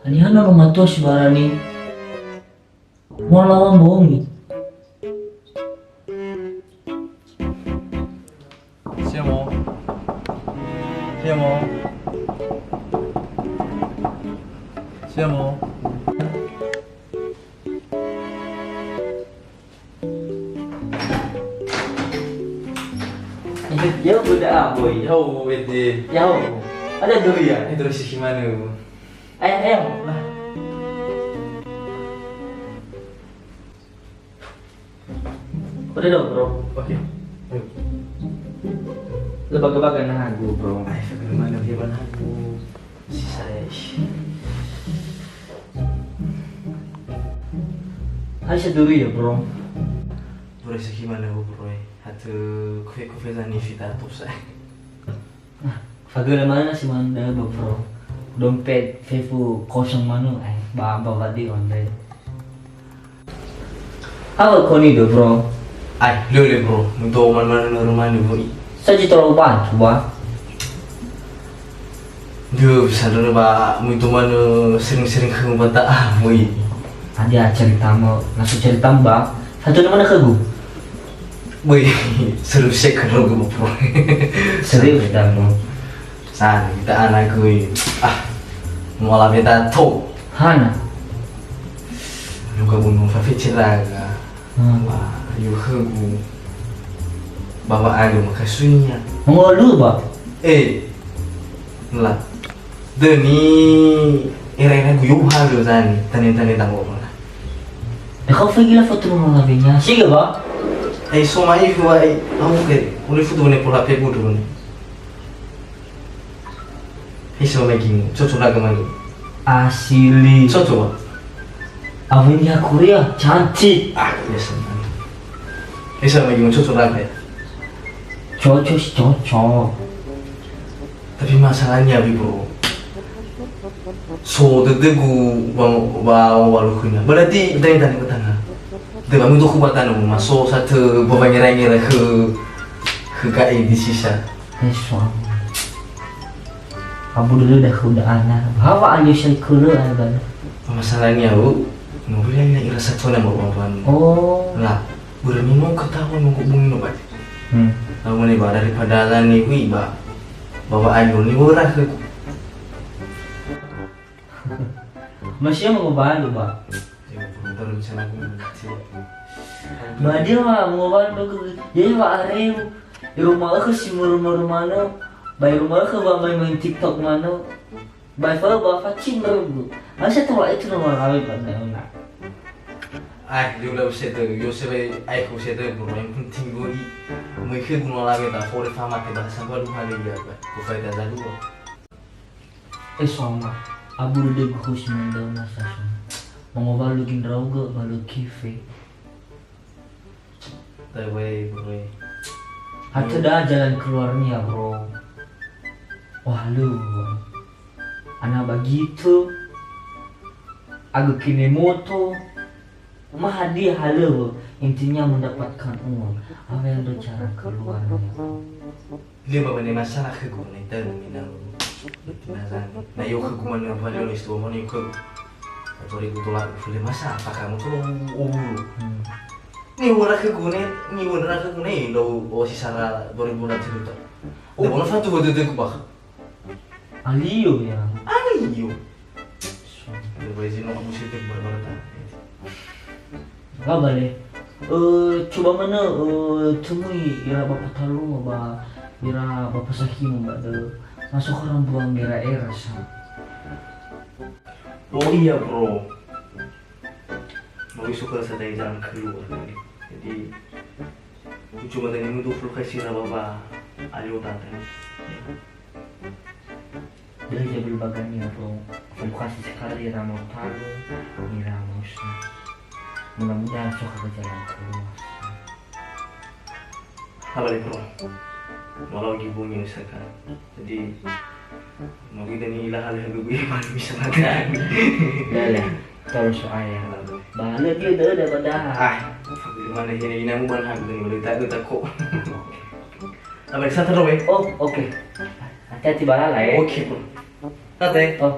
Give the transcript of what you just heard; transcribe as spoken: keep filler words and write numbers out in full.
Haniha na no matua si barani? Muala wa mbongi. Siamo. Siamo. Siamo. Yau beda ah, boy. Yau, wede. Yau. Ada durian. Ini terus si mana? Ayo, ayo. Lah. Udah dong, bro. Oke. Ayo. Lu baga-baga nahagu, bro. Ayo, bagaimana dia nahagu? Si saya. Hai saduri ya, bro. Bro, si gimana, bro? Hatu kufe-kufe zani fita top saya. Nah, fagöla mana si manö, bro? Dompet fefu kosong manö, eh, ba, ba wadi online. Apa koni do, bro? Ai, lele, bro. Mudo man-man na rumah ni, bro. Saji tolong bantu, ba. Duh, bisa dulu, ba. Mudo man sering-sering ke bata, ah, bro. Ada cerita mau, langsung cerita, ba. Satu nama nak ke gu? Bro, seru sih ke gu, bro. Serius dah, bro. Sa, kita anak gue. Ah, mau lah beta to. Hana. Nuka bunu fa feceraga. Hmm. Ba, yu khögu. Ba wa'alu makasuinya. Ngolu, ba? Eh. La. Deni era-era gu yu halu zani. Tane-tane tango mana. Eka fegi la foto no labenya. Siga, ba? Eh, so mai fu ai. Au ke. Uli foto ne pola pe budu ne. Hisa magi mu, cocok naga magi. Asili. Cocok, Bang. Awalnya Korea, cantik. Ah, biasa, Bang. Hisa magi mu, cocok naga ya? Cocok sih, cocok. Tapi masalahnya, Abi, bro. So, dede gu bang, ba, walukhuna. Berarti, dai tani batanga. Dai bangun tuh kubatana, Bang. Maso satu, bawa ngira-ngira ke, ke K E di sisa. Eh, suami. Abu dulu dah kuda anak. Hawa aja saya kula aja. Masalahnya, Bu, mobil yang ira satu nama perempuan. Oh. Lah, berani mau ketahuan mau hubungi no, Pak. Hmm. Lalu mana, Pak, daripada lah ni, wih, Pak. Bawa aja ni murah ke. Masih mau bawa lu, Pak. Ba dia wa, mua wa, ya wa areu. Iro ma'ökhö si mörö-mörö manö, ba iro ma'ökhö wa main-main TikTok manö. Ba fa'ö ba facing rögu. Asa tola itu nama rawi ba dauna. Ai, dia udah usai tu, yo sebai ai ku usai tu, bro, yang penting gua i. Mungkin gua lawe ta, fore fama te bahasa gua dua kali ya, Pak. Gua fight ada dua. Eh, suama, abu dede guhu si mendel nasa, suama. Mangowalu gindrauga, balu kife. Tewei, bro. Hati dah jalan keluarnya, bro. Wah, lu. Anak begitu. Agak kine moto. Maha dia halöŵö, intinya mendapatkan uang. Apa yang ada cara keluarnya? Lima menit masalah ke guna itu minang. Nah, na yo ke guna yang paling itu mana yo ke. Dua ribu tujuh belas, masa apa kamu tuh? Oh. Hmm. Ni ora ke guna, ni ora ke guna, lo, oh, si Sarah dua ribu enam belas itu. Oh. Dia mau fatu waktu itu, bah. Alio ya. Alio. Ada bayi zino aku sih, barbara ta. Gak bale. Eh, coba mana, eh, temui ira bapa talu ba ira bapa sahimu ba de. Masuk orang buang era-era sa. Oh iya, bro. Mau isuk rasa dari jalan keluar. Jadi, cuma tadi itu dua puluh kali sih, bapa. Alio tante. Döi jabul bagania, bro. Fondasi sekali ira mau talu, ira mau sa. Mudah-mudahan soka ke jalan keluar. Halo, bro. Walau gibungnya usahakan. Jadi, mau kita ni ilah hal yang gue bisa makan. Boleh. Terus ayah. Halo, bro. Balik dia dah, dah pada. Ah, mana ini, ini mau ban hak ni, boleh tak, tak kok. Tameriksa terus, eh. Oh, oke. Hati-hati ba lala, eh. Oke, Bro. Tante. Oh.